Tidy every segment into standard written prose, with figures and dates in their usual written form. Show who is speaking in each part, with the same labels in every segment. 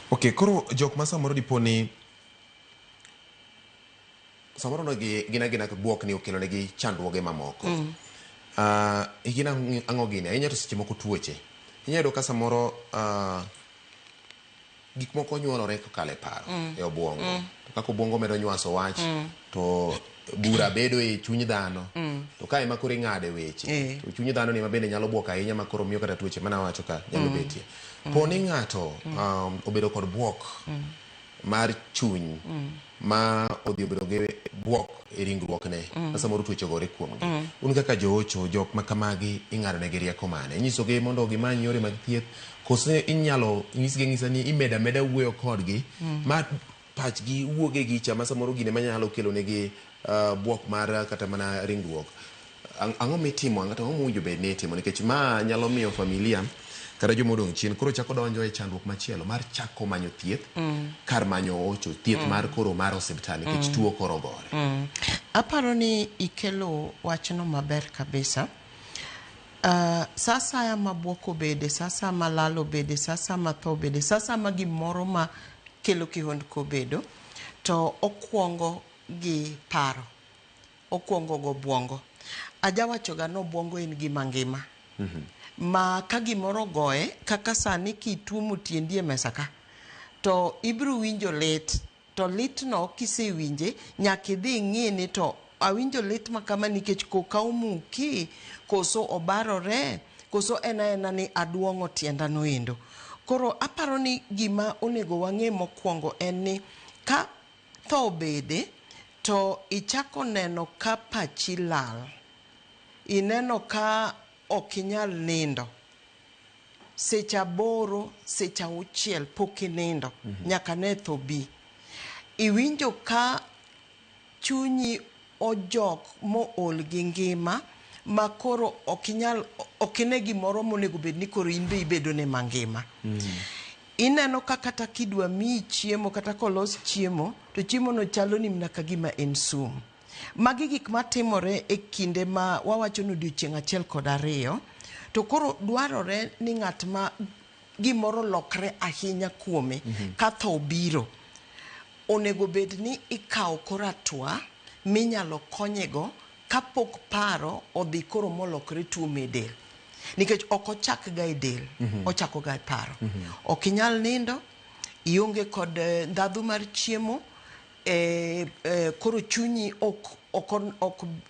Speaker 1: Okay, koro jok ma samoro dipo ni samoro no gin agina buok ni okelo negi chandruoge mamoko. Gin ang'o gini? Ahinya to seche moko tuoche. Inyalo yudo ka samoro gik moko nyuolore kokalo e paro, e obuongo. To kaka obuongo medo nywaso wach, to bura bedo e chuny dhano. To kae ema koro ing'ade weche. To chuny dhano ni ema bende nyalo buok ahinya ma koro miyo kata tuoche mana wacho ka nyalo betie. Po ni ng'ato obedo kod buok mar chuny ma odhi obedo gi buok e ringruokne ma samoro tuoche ogore kuomgi. Un kaka joocho, jok ma kamagi ing'ado negi rieko mane? Inyisogi mondo gimany yore mag thieth koso inyalo nyisgi ang'isa ni imedo ameda wuoyo kodgi ma pachgi wuog e gicha ma samoro gine manyalo kelo negi buok mar kata mana ringruok. Ang'o mitimo kata ang'o mowinjo bed ni itimo nikech ma nyalo miyo familia kata joma odong' chien koro chako donjo e chandruok machielo mar chako manyo thieth kar manyo ocho thieth mar koro mar osiptal nikech tuo koro ogore.
Speaker 2: Aparo ni ikelo wachno maber kabisa. Sa asaya ma buok obede, sa asaya ma lal obede, sa asaya ma tho obede, sa asaya ma gimoro ma kelo kihondko obedo, to okwongo gi paro. Okwongo gobwongo. Ajawachoga ni obwongo en gima ngima. Ma ka gimoro ogoye, kaka sani kituomo tiendi e mesa ka, to ibiro winjo lit. To litno kisewinje, nyaka idhi ing'i ni to awinjo lit ma kama nikech koka omuki, koso obarore, koso en aena ni aduong'o tienda noendo. Koro aparo ni gima onego wang'e mokwongo en ni ka tho obede, to ichako neno ka pachi lal. Ineno ka ok inyal nindo. Seche 8, seche 6 pok inindo. Nyaka ne tho bi. Iwinjo ka chunyi ojok mool gi ngima ma koro ok inyal, ok ine gimoro monego bed ni koro in be ibedo ne mangima. Ineno ka kata kidwa miyi chiemo kata kolos chiemo to chiemo no chalo ni mana ka gima en sum. Magi gik matimore e kinde ma wawacho ni odiochieng' 1 kod 2. To koro dwarore ni ng'at ma gimoro lokre ahinya kuome ka tho obiro, onego bed ni ikawo koro hatua minyalo konyego kapok paro odhi koro molokre tuo me del. Nikech ok ochak ga e del, ochako ga e paro. Ok inyal nindo, ionge kod ndhadhu mar chiemo, koro chunyi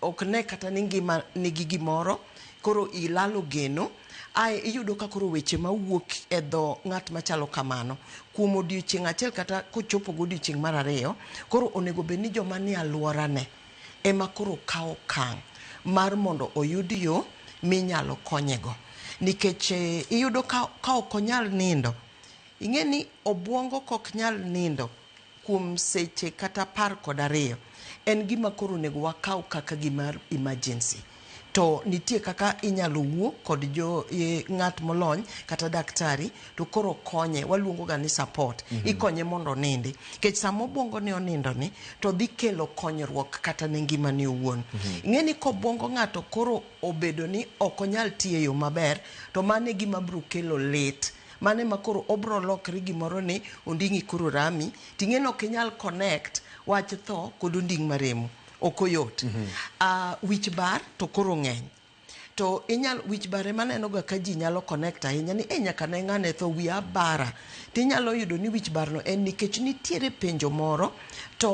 Speaker 2: ok ne kata ni ngima nigi gimoro, koro ilalo geno. Ae iyudo ka koro weche mawuok e dho ng'at machalo kamano kuom odiochieng' achiel kata kochopo godiochieng' mar 2, koro onego bed ni joma nie alworane ema koro kawo okang' mar mondo oyud yo minyalo konyego. Nikech iyudo ka ok onyal nindo, ing'e ni obwongo kok nyal nindo kuom seche kata 12, en gima koro onego wakaw kaka gima emergency. To nitie kaka inyalo wuo kod jo ng'at molony kata daktari to koro konye, waluongo ga ni support. Ikonye mondo onindi. Nikech sama obwongo ne onindo ni, to dhi kelo konyruok kata ne ngimane owuon. Ing'e ni kobwongo ng'ato koro obedo ni ok onyal tiyo e yo maber, to mano e gima biro kelo lit. Mano ema koro obro lokre gimoro ni onding'i koro rami, ting'e ni ok inyal connect wach tho kod onding' maremo. Ok oyot. Wich bar to koro ng'eny. To inyal wich bar ema aneno ga ka ji nyalo connect ahinya ni nyaka ne ng'ane tho wiya bara. Tinyalo yudo ni wich bar no en nikech nitiere penjo moro to